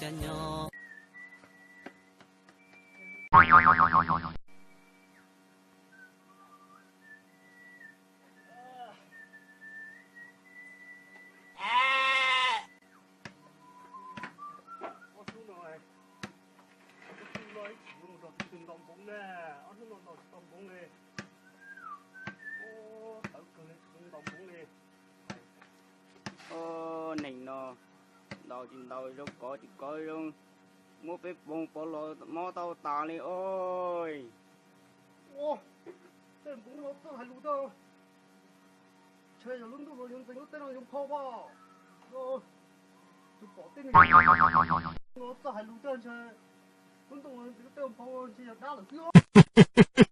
Ob hnub no, ob hnub no ib tsis yuav mus nrog tus twg ntaus npoov na, ob hnub no ntaus tsis tau npoov li. Tawv kawg li, tsis ntaus npoov li. Neeg no ntaus tsis ntaus, zoo kov tsis kov, zoo muab peb poov pov los mob tau tas li os. Ua, tej npoov no txawj hais lus tiag. Ntshe yog lub ntuj no yuav ntxeev lub teb no yuav phau as. Tus pom tej neeg no txawj hais lus tiag, ntshe lub ntuj no ntxeev lub teb no phau ntshe yog dab lawm xwb os.